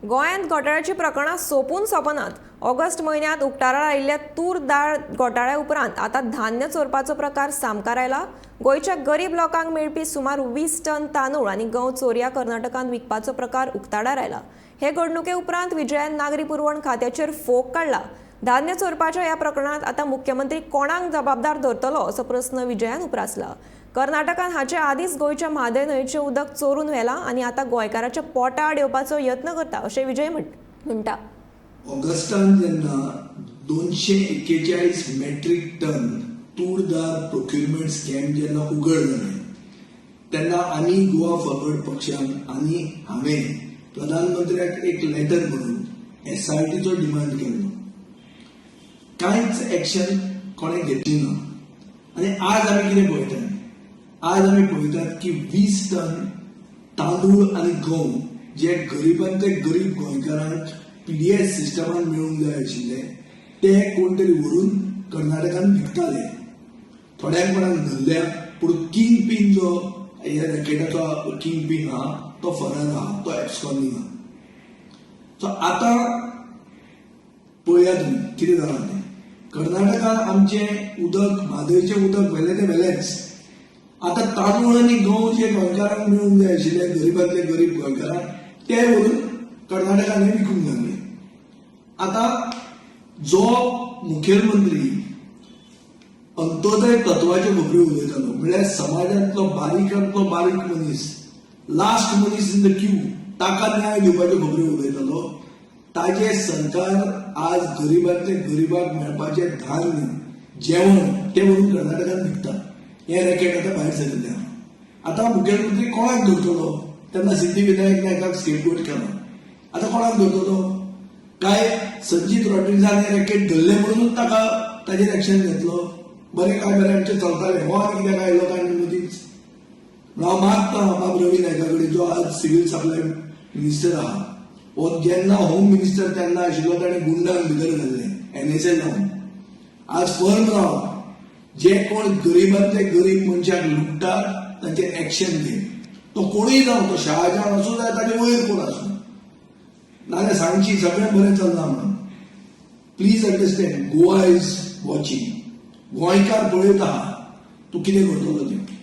गोंयांत घोटाळ्याची प्रकरणां सोंपून सोंपनात. ऑगस्ट म्हयन्यांत उक्ताडार आयिल्ल्या तूर दाळ घोटाळ्या उपरांत आतां धान्य चोरपाचो प्रकार सामकार आयला. गोंयच्या गरीब लोकांक मेळपी सुमार 20 टन तांदूळ आनी गंव चोरया कर्नाटकांत विकपाचो प्रकार उक्ताडार आयला. हे घडणुके उपरांत विजयान नागरी पुरवण खात्याचेर फोग काडला. धान्य चोरपाच्या ह्या प्रकरणांत आतां मुख्यमंत्री कोणाक जबाबदार धरतलो असो प्रस्न विजयान उप्रासला. कर्नाटकान हाचे आदींच गोंयच्या म्हादय न्हंयचें उदक चोरून व्हेलां आनी आतां गोंयकाराच्या पोटा आड येवपाचो यत्न करता अशें विजय म्हणटा. ऑगस्टान जेन्ना 241 मेट्रीक टन तूर दाळ प्रोक्युरमेंट स्कॅम जेन्ना उगड जालें, तेन्ना आमी गोवा फॉरवर्ड पक्षान आनी हांवें प्रधानमंत्र्याक एक लेटर बरोवन एसआयटीचो डिमांड केल्लो. कांयच एक्शन कोणें घेतली ना. आनी आज आमी कितें पळयतात? आज आमी पळयतात की 20 टन तांदूळ आनी गंव जे गरिबांतले गरीब गोंयकारांक पीडीएस सिस्टमान मेळूंक जाय आशिल्ले, ते कोण तरी व्हरून कर्नाटकान विकताले. थोड्यांक कोणाक धरल्या, पूण किंग पीन जो ह्या रॅकेटाचो किंग पीन आहा, तो फरार आहा, तो एब्सकॉन्डिंग आहा. सो आतां पळया तुमी कितें जालां तें. कर्नाटकान आमचें उदक, म्हादयचें उदक व्हेलें तें व्हेलेंच, आतां तांदूळ आनी गंव जे गोंयकारांक मेळूंक जाय आशिल्ले, गरिबांतले गरीब गोंयकारांक, ते व्हरून कर्नाटकान विकूंक लागले. आतां जो मुखेलमंत्री अंत्योदय तत्वाच्यो खबऱ्यो उलयतालो, म्हणल्यार समाजांतलो बारीकांतलो बारीक मनीस, लास्ट मनीस इन the Q, ताका न्याय दिवपाच्यो खबऱ्यो उलयतालो, ताजे सरकार आज गरिबांतले गरिबाक मेळपाचें धान्य, जेवण तें व्हरून कर्नाटकान विकता. हें रॅकेट आतां भायर सरिल्लें आहा. आतां मुखेलमंत्री कोणाक धरतलो? तेन्ना सिद्धी विनायक नायकाक स्केपगोट केलो, आतां कोणाक धरतलो? काय संजीत रॉड्रिग्जान हें रॅकेट धरलें म्हणून ताका ताजेर एक्शन घेतलो? बरें काय बरें आमचें चलतालें, हो आनी कित्याक आयलो काय मदींच? हांव मागता बाब रवी नायका कडेन, जो आज सिव्हील सप्लाय मिनिस्टर आहा. हो जेन्ना होम मिनिस्टर तेन्ना आशिल्लो, ताणें गुंडांक भितर घाल्ले एनएसए लावन. आज फर्म राव. जे कोण गरिबांतले गरीब मनशाक लुट्टात, तांचेर एक्शन घे. तो कोणूय जावं, तो शाहजहान आसूं जाय ताजे वयर कोण आसूं. नाजाल्यार सांगची सगळें बरें चल्लां म्हणून. Please understand, Goa is watching. गोंयकार पळयता आहा तूं कितें करतलो तें.